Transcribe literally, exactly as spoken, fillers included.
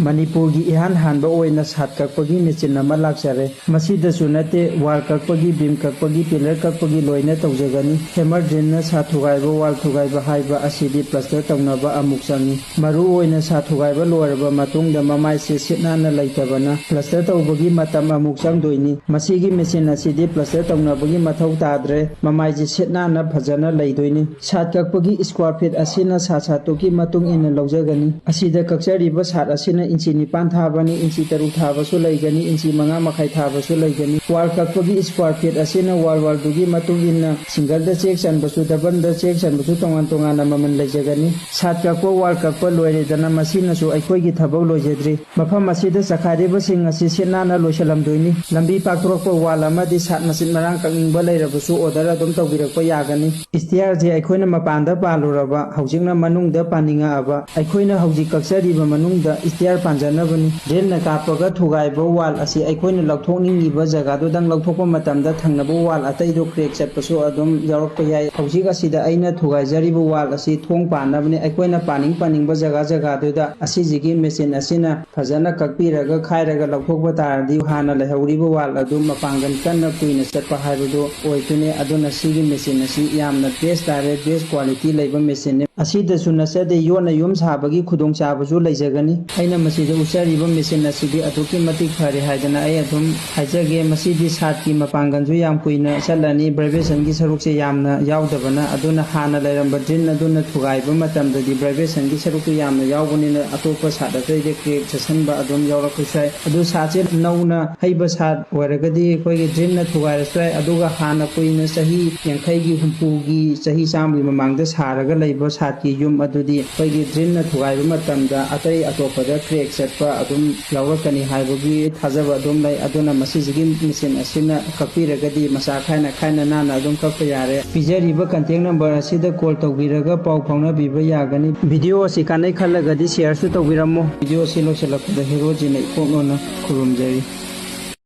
ꯃꯅꯤꯄꯨꯔꯒꯤ ꯏꯍꯥꯟ ꯍꯥꯟꯕ ꯑꯣꯏꯅ ꯁꯥꯠ ꯀꯛꯄꯒꯤ ꯃꯦꯆꯤꯟ ꯑꯃ ꯂꯥꯛꯆꯔꯦ꯫ ꯃꯁꯤꯗꯁꯨ ꯅꯠꯇꯦ, ꯋꯥꯜ ꯀꯛꯄꯒꯤ, ꯕꯤꯝ ꯀꯛꯄꯒꯤ, ꯄꯤꯂꯔ ꯀꯛꯄꯒꯤ ꯂꯣꯏꯅ ꯇꯧꯖꯒꯅꯤ꯫ ꯍꯦꯃꯔ ꯗ꯭ꯔꯤꯜꯅ ꯁꯥꯠ ꯊꯨꯒꯥꯏꯕ, ꯋꯥꯜ ꯊꯨꯒꯥꯏꯕ ꯍꯥꯏꯕ ꯑꯁꯤꯗꯤ ꯄ꯭ꯂꯁꯇꯔ ꯇꯧꯅꯕ ꯑꯃꯨꯛ ꯆꯪꯏ꯫ ꯃꯔꯨ ꯑꯣꯏꯅ ꯁꯥꯠ ꯊꯨꯒꯥꯏꯕ ꯂꯣꯏꯔꯕ ꯃꯇꯨꯡꯗ ꯃꯃꯥꯏꯁꯦ ꯁꯤꯠ ꯅꯥꯟꯅ ꯂꯩꯇꯕꯅ ꯄ꯭ꯂꯁꯇꯔ ꯇꯧꯕꯒꯤ ꯃꯇꯝ ꯑꯃꯨꯛ ꯆꯪꯗꯣꯏꯅꯤ꯫ ꯃꯁꯤꯒꯤ ꯃꯦꯆꯤꯟ ꯑꯁꯤꯗꯤ ꯄ꯭ꯂꯁꯇꯔ ꯇꯧꯅꯕꯒꯤ ꯃꯊꯧ ꯇꯥꯗ꯭ꯔꯦ꯫ ꯃꯃꯥꯏꯁꯦ ꯁꯤꯠ ꯅꯥꯟꯅ ꯐꯖꯅ ꯂꯩꯗꯣꯏꯅꯤ꯫ ꯁꯥꯠ ꯀꯛꯄꯒꯤ ꯁ꯭ꯀ꯭ꯋꯥꯔ ꯐꯤꯠ ꯑꯁꯤꯅ ꯁꯥꯠ ꯁꯥꯠꯇꯨꯒꯤ ꯃꯇꯨꯡ ꯏꯟꯅ ꯂꯧꯖꯒꯅꯤ꯫ ꯑꯁꯤꯗ ꯀꯛꯆꯔꯤꯕ ꯁꯥꯠ ꯑꯁꯤꯅ ꯏꯟꯆꯤ ꯅꯤꯄꯥꯟ ꯊꯥꯕꯅꯤ, ꯏꯟꯆꯤ ꯇꯔꯨꯛ ꯊꯥꯕꯁꯨ ꯂꯩꯒꯅꯤ, ꯏꯟꯆꯤ ꯃꯉꯥ ꯃꯈꯥꯏ ꯊꯥꯕꯁꯨ ꯂꯩꯒꯅꯤ꯫ ꯋꯥꯜ ꯀꯛꯄꯒꯤ ꯁ꯭ꯀ꯭ꯋꯥꯔ ꯐꯤꯠ ꯑꯁꯤꯅ ꯋꯥꯜ ꯋꯥꯜꯗꯨꯒꯤ ꯃꯇꯨꯡ ꯏꯟꯅ ꯁꯤꯡꯒꯜꯗ ꯆꯦꯛ ꯆꯟꯕꯁꯨ, ꯗꯕꯜꯗ ꯆꯦꯛ ꯆꯟꯕꯁꯨ ꯇꯣꯉꯥꯟ ꯇꯣꯉꯥꯟꯅ ꯃꯃꯜ ꯂꯩꯖꯒꯅꯤ꯫ ꯁꯥꯠ ꯀꯛꯄ, ꯋꯥꯜ ꯀꯛꯄ ꯂꯣꯏꯔꯦꯗꯅ, ꯃꯁꯤꯅꯁꯨ ꯑꯩꯈꯣꯏꯒꯤ ꯊꯕꯛ ꯂꯣꯏꯖꯗ꯭ꯔꯤ꯫ ꯃꯐꯝ ꯑꯁꯤꯗ ꯆꯈꯥꯏꯔꯤꯕꯁꯤꯡ ꯑꯁꯤ ꯁꯤꯠ ꯅꯥꯟꯅ ꯂꯣꯏꯁꯤꯜꯂꯝꯗꯣꯏꯅꯤ꯫ ꯂꯝꯕꯤ ꯄꯥꯛꯊꯣꯔꯛꯄ ꯋꯥꯜ ꯑꯃꯗꯤ ꯁꯥꯠ ꯃꯆꯤꯠ ꯃꯔꯥꯡ ꯀꯛꯅꯤꯡꯕ ꯂꯩꯔꯕꯁꯨ ꯑꯣꯔꯗꯔ ꯑꯗꯨꯝ ꯇꯧꯕꯤꯔꯛꯄ ꯌꯥꯒꯅꯤ꯫ ꯁ꯭ꯇꯤꯌꯥꯔꯁꯦ ꯑꯩꯈꯣꯏꯅ ꯃꯄꯥꯟꯗ ꯄꯥꯜꯂꯨꯔꯕ, ꯍꯧꯖꯤꯛꯅ ꯃꯅꯨꯡꯗ ꯄꯥꯟꯅꯤꯡꯉꯛꯑꯕ꯫ ꯑꯩꯈꯣꯏꯅ ꯍꯧꯖꯤꯛ ꯀꯛꯆꯔꯤꯕ ꯃꯅꯨꯡꯗ ꯁ꯭ꯇꯤꯌꯥꯔ ꯄꯥꯟꯖꯅꯕꯅꯤ꯫ ꯗ꯭ꯔꯤꯜꯅ ꯀꯥꯞꯄꯒ ꯊꯨꯒꯥꯏꯕ ꯋꯥꯜ ꯑꯁꯤ ꯑꯩꯈꯣꯏꯅ ꯂꯧꯊꯣꯛꯅꯤꯡꯉꯤꯕ ꯖꯒꯥꯗꯨꯗꯪ ꯂꯧꯊꯣꯛꯄ ꯃꯇꯝꯗ ꯊꯪꯅꯕ ꯋꯥꯜ ꯑꯇꯩꯗꯣ ꯀ꯭ꯔꯦꯛ ꯆꯠꯄꯁꯨ ꯑꯗꯨꯝ ꯌꯥꯎꯔꯛꯄ ꯌꯥꯏ꯫ ꯍꯧꯖꯤꯛ ꯑꯁꯤꯗ ꯑꯩꯅ ꯊꯨꯒꯥꯏꯖꯔꯤꯕ ꯋꯥꯜ ꯑꯁꯤ ꯊꯣꯡ ꯄꯥꯟꯅꯕꯅꯤ꯫ ꯑꯩꯈꯣꯏꯅ ꯄꯥꯅꯤꯡ ꯄꯥꯅꯤꯡꯕ ꯖꯒꯥ ꯖꯒꯥꯗꯨꯗ ꯑꯁꯤꯁꯤꯒꯤ ꯃꯦꯆꯤꯟ ꯑꯁꯤꯅ ꯐꯖꯅ ꯀꯛꯄꯤꯔꯒ ꯈꯥꯏꯔꯒ ꯂꯧꯊꯣꯛꯄ ꯇꯥꯔꯗꯤ ꯍꯥꯟꯅ ꯂꯩꯍꯧꯔꯤꯕ ꯋꯥꯜ ꯑꯗꯨ ꯃꯄꯥꯡꯒꯜ ꯀꯟꯅ ꯀꯨꯏꯅ ꯆꯠꯄ ꯍꯥꯏꯕꯗꯨ ꯑꯣꯏꯗꯣꯏꯅꯤ꯫ ꯑꯗꯨꯅ ꯁꯤꯒꯤ ꯃꯦꯆꯤꯟ ꯑꯁꯤ ꯌꯥꯝꯅ ꯕꯦꯁ ꯇꯥꯔꯦ, ꯕꯦꯁ ꯀ꯭ꯋꯥꯂꯤꯇꯤ ꯂꯩꯕ ꯃꯦꯆꯤꯟꯅꯤ꯫ ꯑꯁꯤꯗꯁꯨ ꯅꯠꯆꯗꯦ, ꯌꯣꯠꯅ ꯌꯨꯝ ꯁꯥꯕꯒꯤ ꯈꯨꯗꯣꯡꯆꯥꯕꯁꯨ ꯂꯩꯖꯒꯅꯤ꯫ ꯑꯩꯅ ꯃꯁꯤꯗ ꯎꯠꯆꯔꯤꯕ ꯃꯦꯆꯤꯟ ꯑꯁꯤꯗꯤ ꯑꯗꯨꯛꯀꯤ ꯃꯇꯤꯛ ꯐꯔꯦ ꯍꯥꯏꯗꯅ ꯑꯩ ꯑꯗꯨꯝ ꯍꯥꯏꯖꯒꯦ꯫ ꯃꯁꯤꯗꯤ ꯁꯥꯠꯀꯤ ꯃꯄꯥꯡꯒꯜꯁꯨ ꯌꯥꯝ ꯀꯨꯏꯅ ꯆꯠꯂꯅꯤ, ꯚꯥꯏꯕ꯭ꯔꯦꯁꯟꯒꯤ ꯁꯔꯨꯛꯁꯦ ꯌꯥꯝꯅ ꯌꯥꯎꯗꯕꯅ꯫ ꯑꯗꯨꯅ ꯍꯥꯟꯅ ꯂꯩꯔꯝꯕ ꯗ꯭ꯔꯤꯜ ꯑꯗꯨꯅ ꯊꯨꯒꯥꯏꯕ ꯃꯇꯝꯗꯗꯤ ꯚꯥꯏꯕ꯭ꯔꯦꯁꯟꯒꯤ ꯁꯔꯨꯛꯇꯨ ꯌꯥꯝꯅ ꯌꯥꯎꯕꯅꯤꯅ ꯑꯇꯣꯞꯄ ꯁꯥꯠ ꯑꯇꯩꯗ ꯀ꯭ꯔꯦꯛ ꯆꯠꯁꯟꯕ ꯑꯗꯨꯝ ꯌꯥꯎꯔꯛꯄꯁꯨ ꯌꯥꯏ꯫ ꯑꯗꯨ ꯁꯥꯠꯁꯦ ꯅꯧꯅ ꯍꯩꯕ ꯁꯥꯠ ꯑꯣꯏꯔꯒꯗꯤ ꯑꯩꯈꯣꯏꯒꯤ ꯗ꯭ꯔꯤꯜꯅ ꯊꯨꯒꯥꯏꯔꯁꯨ ꯌꯥꯏ꯫ ꯑꯗꯨꯒ ꯍꯥꯟꯅ ꯀꯨꯏꯅ ꯆꯍꯤ ꯌꯥꯡꯈꯩꯒꯤ, ꯍꯨꯝꯐꯨꯒꯤ, ꯆꯍꯤ ꯆꯥꯝꯃꯒꯤ ꯃꯃꯥꯡꯗ ꯁꯥꯔꯒ ꯂꯩꯕ ꯁꯥꯠꯀꯤ ꯌꯨꯝ ꯑꯗꯨꯗꯤ ꯑꯩꯈꯣꯏꯒꯤ ꯗ꯭ꯔꯤꯜꯅ ꯊꯨꯒꯥꯏꯕ ꯃꯇꯝꯗ ꯑꯇꯩ ꯑꯇꯣꯞꯄꯗ ꯀ꯭ꯔꯦꯛ ꯆꯠꯄ ꯑꯗꯨꯝ ꯌꯥꯎꯔꯛꯀꯅꯤ ꯍꯥꯏꯕꯒꯤ ꯊꯥꯖꯕ ꯑꯗꯨꯝ ꯂꯩ꯫ ꯑꯗꯨꯅ ꯃꯁꯤꯁꯤꯒꯤ ꯃꯦꯆꯤꯟ ꯑꯁꯤꯅ ꯀꯛꯄꯤꯔꯒꯗꯤ ꯃꯆꯥ ꯈꯥꯏꯅ ꯈꯥꯏꯅ ꯅꯥꯟꯅ ꯑꯗꯨꯝ ꯀꯛꯄ ꯌꯥꯔꯦ꯫ ꯄꯤꯖꯔꯤꯕ ꯀꯟꯇꯦꯛ ꯅꯝꯕꯔ ꯑꯁꯤꯗ ꯀꯣꯜ ꯇꯧꯕꯤꯔꯒ ꯄꯥꯎ ꯐꯥꯎꯅꯕꯤꯕ ꯌꯥꯒꯅꯤ꯫ ꯚꯤꯗꯤꯑꯣ ꯑꯁꯤ ꯀꯥꯟꯅꯩ ꯈꯜꯂꯒꯗꯤ ꯁꯤꯌꯔꯁꯨ ꯇꯧꯕꯤꯔꯝꯃꯣ꯫ ꯚꯤꯗꯤꯑꯣ ꯑꯁꯤ ꯂꯣꯏꯁꯤꯜꯂꯛꯄꯗ ꯍꯦꯔꯣꯖꯤꯅ ꯏꯀꯣꯛ ꯅꯣꯟꯅ ꯈꯨꯔꯨꯝꯖꯔꯤ꯫